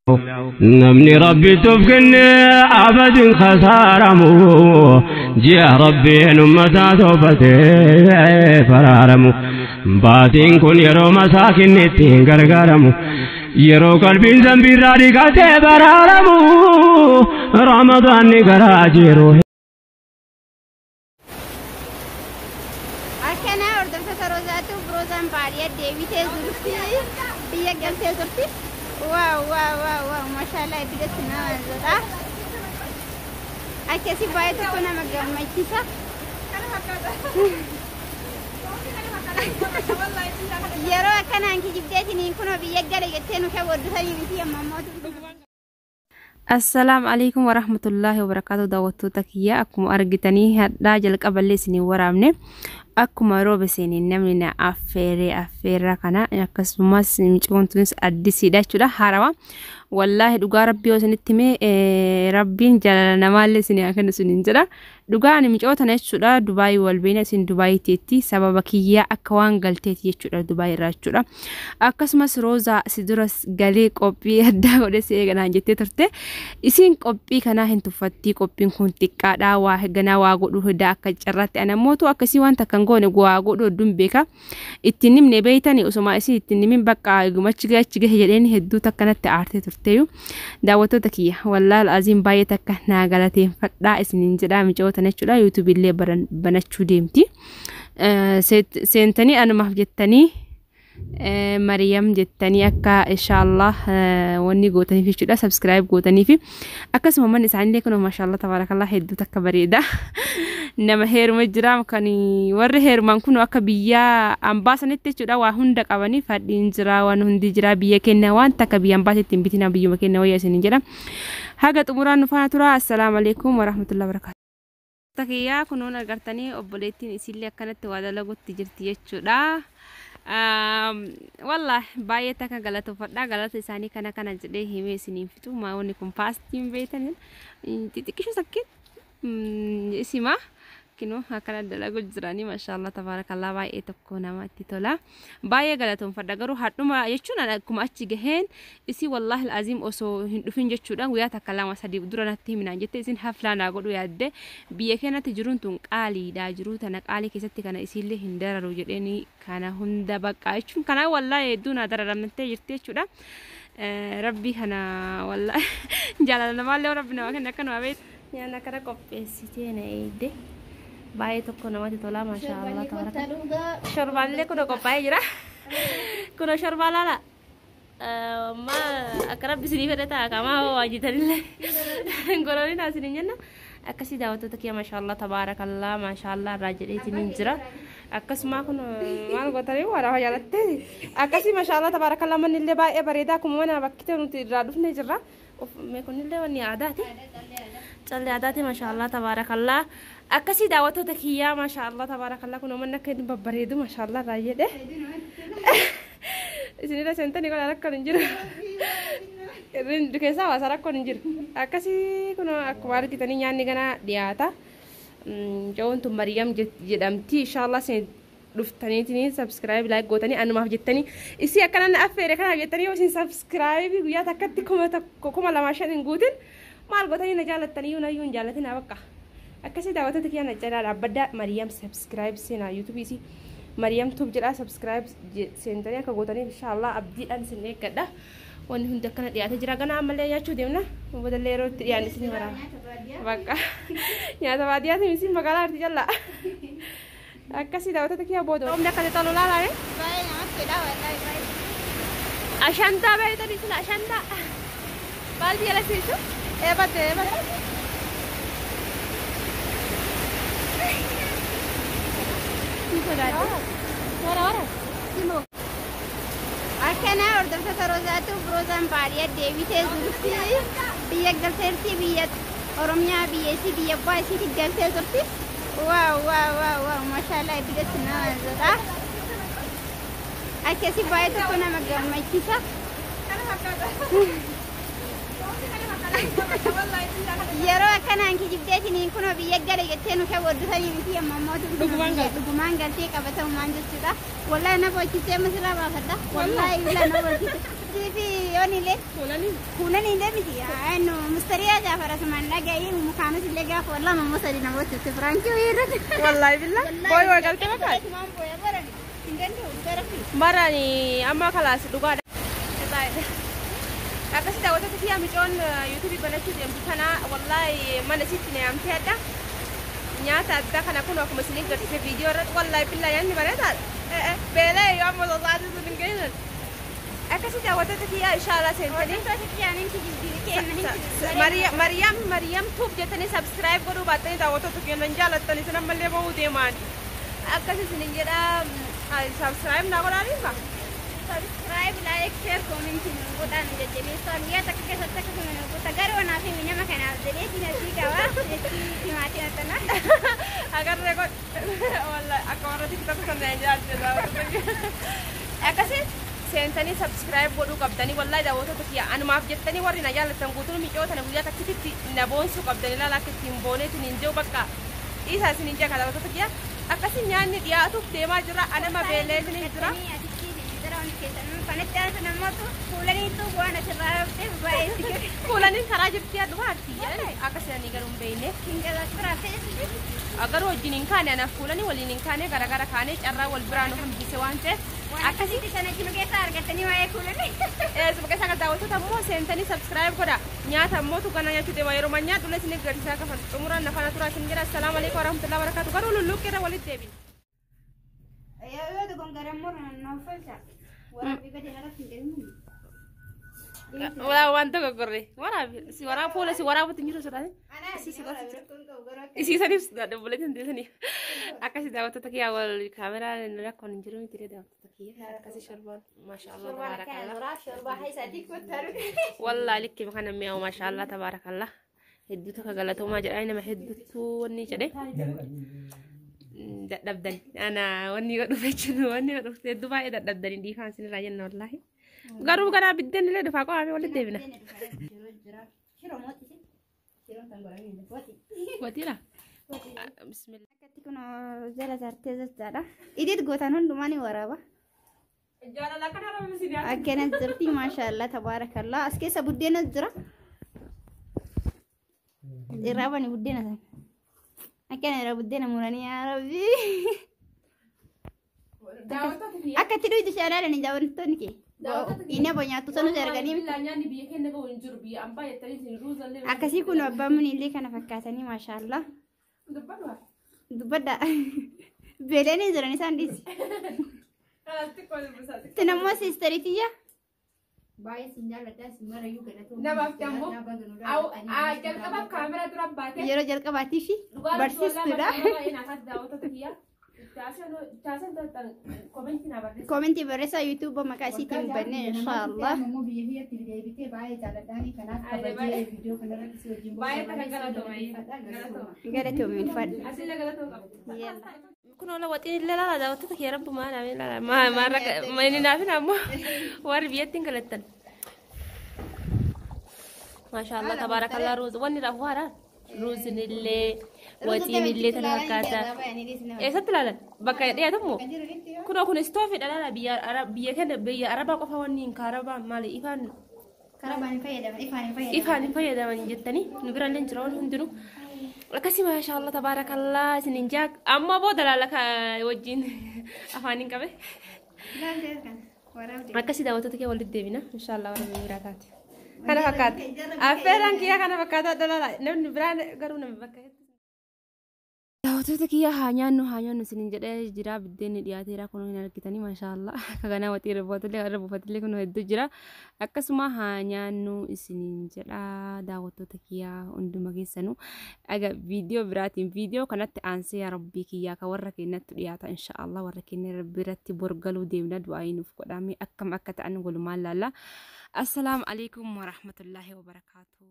Namni Rabbitti of kenne abadin khasaaramu, ji'a Rabbiin ummataa toobatee faraaramu. Baatiin kun yeroo masaakinni ittiin gargaaramu, yeroo qalbiin zambiirraa dhiqatee baraaramu, Ramadaanni garaa jiru. Akkana hordoftoota Roozaatu, Roozaan baadiyyaa deebitee turti. Biyya galtee turti. Wow wow wow wow, maashaallah, iddoo nama jedha. Akkasii baay'ee tokko nama gammachiisa. Yeroo akkanaan kijibdeetiniin kunoo biyya gale jettee nu shawwaddutanii miti amma ammoo. Assalaamu alaikum warahmatullaahi wabarakaatu. Daawwattoota kiyya, akkuma argitanii hadhaa jalqaballee isinii waraabne, akkuma rooba seeniin namni na affeeree affeerraa kana, akkasumas micoon tunis addisiidha jechuudha, haarawa. Wallaahi dhugaa Rabbii yoo isinitti himee, Rabbiin jaalala namaallee isinii haa kennu isiniin jedha. Dhugaa ani micoo tana jechuudha Dubaayii wal beena, isin Dubaayiitti sababa kiyyaa akka waan galteeti jechuudha Dubaayii irraa jechuudha. Akkasumas Roozaa si dura galee qophii addaa godhe si eeganaan jettee turte. Isin qophii kanaa hin tuffattii, qophiin kun xiqqaadhaa, waa ganaa waa godhuu hedaa akka carraatti ana mootu akkasii wanta kan goone waa godhu hedduun beeka. Ittiin himne beeytani, osuma isin ittiin himin bakka eegumachi gahe achi gahe jedheen hedduu takkanatti aartee turteeyu. Daawwattoota kiyya, wallaahi aziin baay'ee takka naa galateeffadhaa isiniin jedhaa. Micoota jechuudha yuutuubii illee banachuu deemti. Seentanii anumaaf jettanii Mariyam jettanii akka inshaallah wanni gootaniif jechuudha, subscribe gootaniif. Akkasuma manni isaaniillee kun maashaallah tabaarakallah hedduu takka bareeda. Nama heeruma jira, kan warri heeruman kun akka biyya ambaa sanitti jechuudha waa hunda qabanii, fadhiin jira, waan hundi jira. Biyya keenya waan takka biyya ambaatti hin bitina, biyyuma keenya wayya isiniin jedha. Haga xumuraan nu faana tura. Assalaamu alaikum warahmatullahi wabarakatuh. Kiyyaa kunuun agartanii obboleettiin isiillee akkanatti waa dalagutti jirti jechuudha. Wallah baay'ee takka galatoofadha. Galata isaanii kana kana jedhee himee isiniin fixu. Wanni kun paastiin beektan xixiqqishu sakkiin isima kinoo akkana dalagu jiranii, maashaallah tabaarakallaa, baay'ee tokko namatti tola. Baay'ee galatoonfadha, garuu hadhuma jechuun akkuma achi gaheen isii wallaahi aziim osoo hin dhufin jechuudha guyyaa takka lama sadii dura natti himinaan jette. Isin haflaa naa godhu yaadde, biyya keenyatti jiruun tun qaaliidha, jiruu tana qaalii keessatti kana isiillee hin dararu jedheeni kana hunda bakka jechuun kana wallaahi hedduu naa dararamtee jirti jechuudha. Rabbi kana wallaahi jaalala namaallee Rabbi namaa kenna akkanuma beektu. Nyaanni akkana qopheessitee na eegde. Baay'ee tokko namatti tola, maashaallah tabaraka. Shorbaallee kun qophaa'ee jira. Kun shorbaa laala. Ma akka Rabbi isinii fedhe ta'a kamaa waa jettanillee. Gororiin isiniin jenna. Akkasii daawwattoota kiyya, maashaallah tabaarakallaa, maashaallah irraa jedheetiin jira. Akkasuma kun maal gootanii waraaba jaalattee akkasii, maashaallah tabaarakallaa, manni illee baay'ee bareedaa, akkuma mana bakki nuti irraa dhufnee jirra. Kunillee wanni aadaati. Callee aadaati, maashaallah tabaarakallaa. Akkasii daawwattoota kiyyaa, maashaallah tabaarakallaa, kun manni akka inni babbareedu maashaallah irraa jedhe. Isinirra seentanii kun rakkoon hin jiru. Keessaa hawaasa rakkoon hin jiru. Akkasii kun akkuma argitanii nyaanni ganaa dhiyaata. Mucoon tun Mariyam jedhamti. Inshaallah isin dhuftaniitiin subscribe like gootanii anumaaf jettanii isii akkana na affeere kanaaf jettanii yoo isin subscribe guyyaa takkatti 1000 2005 hin guutin maal gootanii na jaalattanii yoo nayyuu hin jaallatin bakka. Akkasii daawwattoota kiyya, na jalaa dhaabbaddaa. Mariyam subscribe seenaa, yuutuubii isii Mariyam Tube jedhaa, subscribe seentanii akka gootaniif inshaallah abdiidhaan isin eeggadha. Wanni hundi akkana dhiyaatee jira, ganaa ammallee nyaachuu deemna. Boodallee yeroo itti dhiyaanne isin waraaba. Bakka nyaata baadiyyaati misi magaalaa arti jallaa. Akkasii daawwattoota kiyya, booda. Oomni akkatti tolu laalaame. Baay'ee namatti tola wallaahi baay'ee. Ashantaa beektanii sila ashantaa. Maal jala siisu? Eebate eebate. Ni sodaadhe. Wara wara. Akkana hordoftoota Roozaatu, Roozaan baadiyyaa deebitee turti. Biyya galteerti, biyya Oromiyaa, biyya isii, biyya abbaa isiitti galtee turti. Wow wow wow wow, maashaallah, iddoo nama jedha. Akkasii baay'ee tokko nama gammachiisa. Yeroo akkanaan kijibdeetiniin kunoo biyya gale jettee nu shawwaddutanii miti amma ammoo dhugumaan galtee qabatamumaan jechuudha. Wallaahi na boochisee amma sirraa baafadha. Wallaahi bilaa na boochisee. Siifi Illee Kuulanii. Kuulanii illee miti. Anu mustariyaa Jaafar asumaan dhaga'ii mukaanis illee gaafa lama moo sadi namoota itti firaankii irratti. Wallaahi billah. Booyi wal galtee bakkaati. Hin danda'u gara fi. Barani amma kalaas dhugaadha. Akkasii daawwattoota kiyyaa, micoon yuutuubii banachuu deemtu tana wallaahi mana isitti na yaamtee adda. Nyaata addaa kana kun akkuma isin agarsiise viidiyoo irratti, wallaahi billaa nyaanni bareedaadha. Beelee yoo amma sosaatii sun hin geenye. Akkasii daawwattoota kiyyaa, inshaallah seentanii. Hordoftoota kiyyaan hin kijibdii kenna hin kijibdii. Mariyam Mariyam Tube jettanii subscribe godhuu baattanii, daawwattoota kiyya jaalattanii sun ammallee bahuu deemaan. Akkasii isinin jedha, subscribe naa godhaa ba. Subscribe, like, share, comment nu godhaan nu jajjabeessaa. Guyyaa takka keessatti akkasuma nu godha. Garuu anaaf himi nama kanaaf jedhee siinasii qaba. Jechi timaatima tana. Agarree godh wallahi akka warra TikTok sana jaalladha daawwattoota kiyya. Akkasii seentanii subscribe godhuu qabdanii, wallahi daawwattoota kiyya, anumaaf jettanii warri na jaallattan guutuun micoo tana guyyaa takkititti na boonsuu qabdanii. Ilaala akka ittiin booneetiin hin jiru bakka dhiisaa isinin jaa daawwattoota kiyya. Akkasii nyaanni dhiyaatuuf deemaa jira, anama beeleetiin jira. Kanatti aansu namoota fuulaniitu waan asirraa hafteef baay'ee itti kennu. Kuulaniin karaa jirti dhugaatti akka seenanii garuu hin beekne. Hin gabaas biraaf ta'e. Garuu wajjin hin kaane, anaaf kuulanii waliin hin kaane, gara kaane carraa wal biraa nu hambise waan ta'eef. Waan akkasitti sana jiru keessaa argatanii waa'ee kuulanii. Eesuma keessa akka daawwattoota immoo seentanii subscribe godha. Nyaata immoo gana nyaachuu deema, yeroo nyaadhu isin agarsiisaa kafan xumuraan nafana turaa isin jedha. Assalaamu alaikum warahmatullahi wabarakatuh. Garuu lulluuqqee irra walitti deebina. Yoo dogongaran immoo naaf falcha. Waraabbii gadi irratti hin jedhamu. Walaa waan tokko gorre waraabi si waraab fuula si waraabutti hin jiru sodaate. Isii saniif obboleettiin hin deessaniif. Akkasii daawwattoota kiyyaa, wal kaameraan rakkoon hin jiru miti daawwattoota kiyya. Akkasii shorbaan maashaallah tabaarakallah. Wallaahi likki kana mi'aawu, maashaallah tabaarakallah. Hedduu tokko galatoomaa jedhaa, nama hedduutu wanni jedhe. Dadhabdan ana wanni yoo dhufe jechuun wanni yoo dhufte hedduu baay'ee dadhabdanii dhiifaan isinirraa jenna wallaahi. Garuu garaa biddeen illee dhufaa qofaame walitti deebina. Watiidha. Bismillah. Akkatti kun jala tartee jechaadha. Idit gootan hundumaa ni waraaba. Jaalala kana rabbi isin yaa. Akkana jirti, maashaallah tabaarakallah. As keessa buddeena jira. Irraa bani buddeena sana. Akkana irraa buddeena muranii, yaa rabbi. Daawwattoota kiyya. Akka itti dhuydu shaalaalani daawwattoonni kee. Inni aboo nyaattu sanus arganii miti. Nyaanni biyya keenya gahu hin jiru, biyya ambaa jettanii isin ruuzallee. Akkasii kun abbaan muni kana fakkaatanii, maashaallah. Dubbadhu. Dubbadha. Beelanii jiran isaan dhiisi. Kanatti kolbisaati. Itti nammoo siisteritiyya. Baay'ee sin jaalladha, sin marayyuu galatoomuu. Namaaf dammoo. Jalqabaaf kaameraa dura baatee. Yeroo jalqabaatii fi barsiistuudha. Koomentii barreessaa, yuutuuba maqaa isiitiin bannee inshaallah. Immoo biyya biyyatti deebitee baay'ee jaalladhaani, kanaaf kabajee viidiyoo kanarratti si wajjin Baay'ee takka galatooma. Galatoomi, ulfaadha. Asillee galatoo qabu. Kun ola waxiin illee laala daawwattoota kee, rabbu maal amee laala maal inni naafin ammoo warri biyyatti hin galattan. Maashaallah tabaarakallah, ruuz wanni raafu haadha ruuzin illee waxiin illee tana fakkaata. Eessatti ilaalan bakka dhiyaatamu kunoo kun istoofiidha, laala biyya keenya biyya arabaa qofa wanni hin kaarabaa maali ifaan Karaa hin fayyadaman, ifaan hin fayyadaman. Ifaan hin fayyadaman jettanii nu birallee jira waan hundinuu. Akkasii maashaallah tabaarakallah isinin jaa, amma booda laala ka wajjin afaan hin qabe. Akkasii daawwattoota kee walitti deebina inshaallah warra biraa taate. Kana fakkaata. Affeeraan kiyyaa kana fakkaata dalaala namni biraan garuu nama bakka. Daawwattoota kiyyaa, haa nyaannu haa nyaannu isinin jedhee jira, biddeenni dhiyaateera kun hin argitanii, maashaallah akka kanaa waxii irra buufatillee kun hedduu jira, akkasuma haa nyaannu isinin jedha. Daawwattoota kiyyaa hunduma keessanuu aga viidiyoo biraatiin viidiyoo kanatti aansee, yaa rabbii kiyyaa, ka warra keenyatti dhiyaata inshaallah, warra keenya biratti borgaluu deemna, du'aa nuuf godhame akkam akka ta'an walumaan laalla. Assalaamu alaikum warahmatullaahi wabarakaatuh.